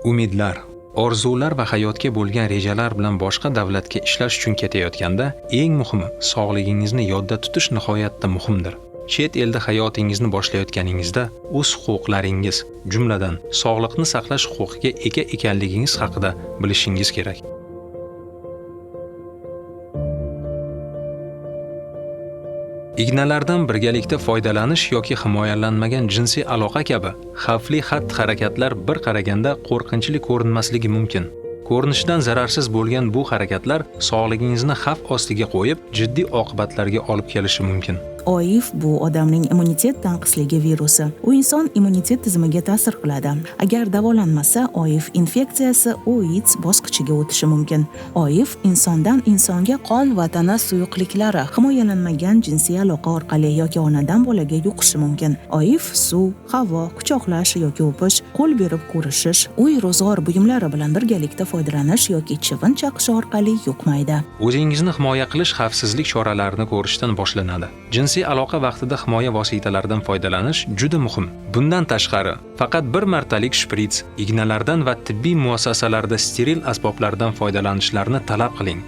Umidlar, orzular va hayotga bo'lgan rejalar bilan boshqa davlatga ishlash uchun ketayotganda, eng muhimi sog'ligingizni yodda tutish nihoyatda muhimdir. Chet elda hayotingizni boshlayotganingizda o'z huquqlaringiz, jumladan sog'liqni saqlash huquqiga ega ekanligingiz haqida bilishingiz kerak. Ignalardan birgalikda foydalanish yoki himoyalanmagan jinsiy aloqa kabi xavfli xatti-harakatlar bir qaraganda qo'rqinchli ko'rinmasligi mumkin. Ko'rinishidan zararsiz bo'lgan bu harakatlar sog'ligingizni xavf ostiga qo'yib, jiddiy oqibatlarga olib kelishi mumkin. OIV bu odamning immunitet tanqisligi virusi. U inson immunitet tizimiga ta'sir qiladi. Agar davolanmasa, OIV infeksiyasi OIDS bosqichiga o'tishi mumkin. OIV insondan insonga qon va tana suyuqliklari, himoyalanmagan jinsiy aloqa orqali yoki onadan bolaga yuqishi mumkin. OIV suv, havo, quchoqlash yoki o'pish, qo'l berib ko'rishish, uy ro'zg'or buyumlari bilan birgalikda foydalanish yoki chivin chaqishi orqali yuqmaydi. O'zingizni himoya qilish xavfsizlik choralarini ko'rishdan boshlanadi. Jinsiy aloqa vaqtida himoya vositalaridan foydalanish juda muhim. Bundan tashqari, faqat bir martalik shprits, ignalardan va tibbiy muassasalarda steril asboblardan foydalanishlarini talab qiling.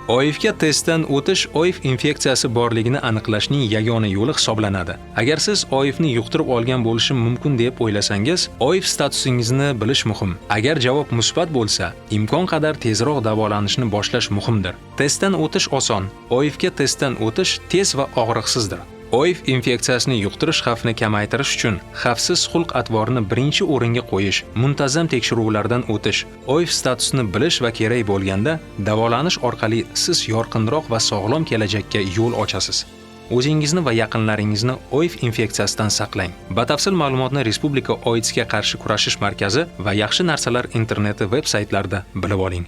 OIVga testdan o'tish OIV infeksiyasi borligini aniqlashning yagona yo'li hisoblanadi. Agar siz OIVni yuqtirib olgan bo'lishim mumkin deb o'ylasangiz, OIV statusingizni bilish muhim. Agar javob musbat bo'lsa, imkon qadar tezroq davolanishni boshlash muhimdir. Testdan o'tish oson. OIVga testdan o'tish tez va og'riqsizdir. OIV infeksiyasini yuqtirish xavfini kamaytirish uchun xavfsiz xulq-atvorni birinchi o'ringa qo'yish, muntazam tekshiruvlardan o'tish, OIV statusini bilish va kerak bo'lganda davolanish orqali siz yorqinroq va sog'lom kelajakka yo'l ochasiz. O'zingizni va yaqinlaringizni OIV infeksiyasidan saqlang. Batafsil ma'lumotni Respublika OIDSga qarshi kurashish markazi va Yaxshi narsalar interneti veb saytlarida bilib oling.